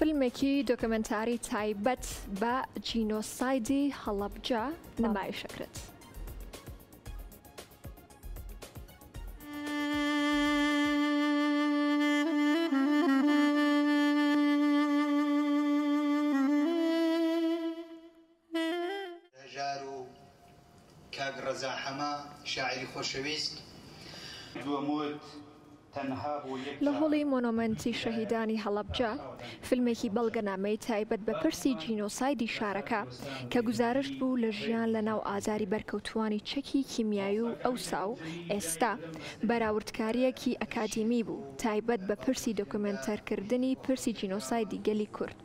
فیلمێکی دۆکۆمێنتاری تایبەت بە جینۆسایدی هەڵەبجە نمایشەکرێت. هەژار و کاک ڕەزا حەمە شاعیری خۆشەویست. دووەم وت، تەنها بۆ یەک لە جار. هۆڵی مۆنۆمێنتی شەهیدانی هەڵەبجە، فیلمێکی بەڵگەنامەی تایبەت بە پرسی جینۆسایدی شارەکە، کە گوزارشت بوو لە ژیان لەناو ئازاری بەرکەوتووانی چەکی کیمیایی و ئەوسا و ئێستا، بەراوردکارییەکی ئەکادیمی بوو تایبەت بە پرسی دۆکۆمێنتەرکردنی پرسی جینۆسایدی گەلی کورد.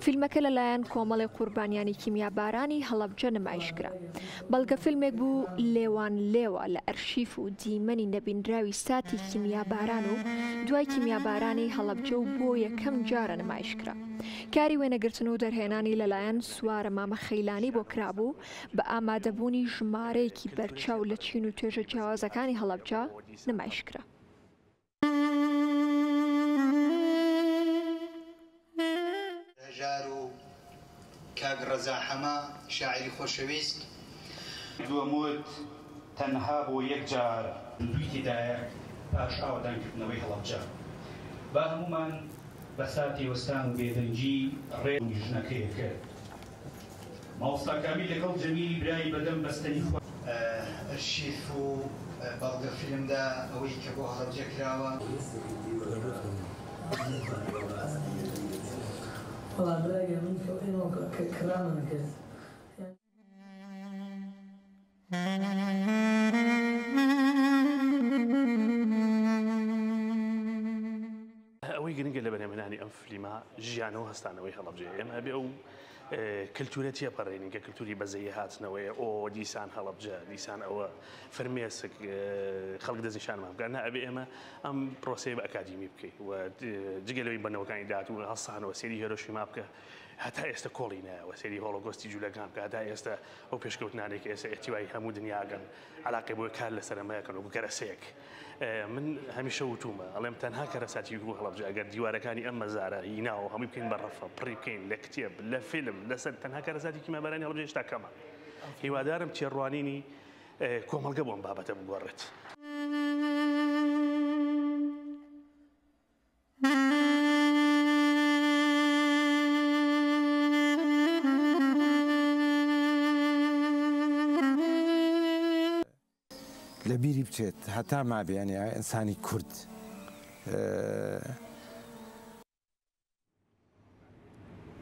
فیلمەکە لەلایەن کۆمەڵی قوربانیانی کیمیابارانی هەڵەبجە نمایشکرا. بەڵگەفیلمێک بوو لێوانلێوە لە ئەرشیف و دیمەنی نەبینراوی ساتی کیمیاباران و دوای کیمیابارانی هەڵەبجە و بۆ یەکەم جارە نمایشکرا. کاری وێنەگرتن و دەرهێنانی لەلایەن سوارە مامە خەیلانی بۆ کرابوو بە ئامادەبوونی ژمارەیەکی بەرچاو لە چین و توێژە جیاوازەکانی هەڵەبجە نمایشکرا. هەژار و کاک ڕەزا حەمە شاعیری خۆشەویست. دووەم وت، تەنها بۆ یەک جار. دووی تێدایە پاش ئاوەدانکردنەوەی هەڵەبجە. با هەموومان بە ساتی وەستان و بێدەنگی ڕێ. ژنەکەی کرد. مامۆستا کامیل لەگەڵ جەمیلی برای بەدەم بەستەنی خۆ. ئەرشیف و بەڵگە فیلمدا ئەوەی کە بۆ هەڵەبجە کراوە. وەڵا برا گیان من کە ئێمە کە کڕامان کرد. ئەوەی گرنگە لە بەرهەمهێنانی ئەم فلیمە ژیانەوە هەستانەوەی هەڵەبجەیە ئێمە ئەبێ ئەو کلتورە تێپەڕێنین کە کلتوری بەزەیی هاتنەوەیە ئۆ دیسان هەڵەبجە دیسان ئەوە فرمێسک خەڵک دەستنیشانمان بکات نا ئەبێ ئێمە ئەم پرۆسەیە بە ئەکادیمی بکەین و جگە لەوەی بەنەوەکانی داهاتوو هەستانەوە سەیری هێرۆشیما بکە هەتا ئێستا کۆڵی نایەوە سەیری هۆڵۆگۆستی جوولەکان بکە هەتا ئێستا ئەو پێشکەوتنانەی کە ئێستا ئیحتیوای هەموو دنیاگەن علاقەی بۆیە کار لەسەر ئەمە ئەکەن وەکو کەرەسەیەک من هەمیشە وتومە ئەڵێم تەنها کەرەساتی وەکو هەڵەبجە ئەگەر دیوارەکانی ئەم مەزارە هی ناوە هەمووی بکەین بە ڕەفە پڕی بکەین لە کتێب لە فیلم لەسەر تەنها کەرەساتی کیمیابارانی هەڵەبجە هێشتا کەمە هیوادارم تێڕوانینی کۆمەڵگە بۆ ئەم بابەتە بگۆڕێت. لە بیری بچێت هەتا مابێ یانی ئینسانی کورد.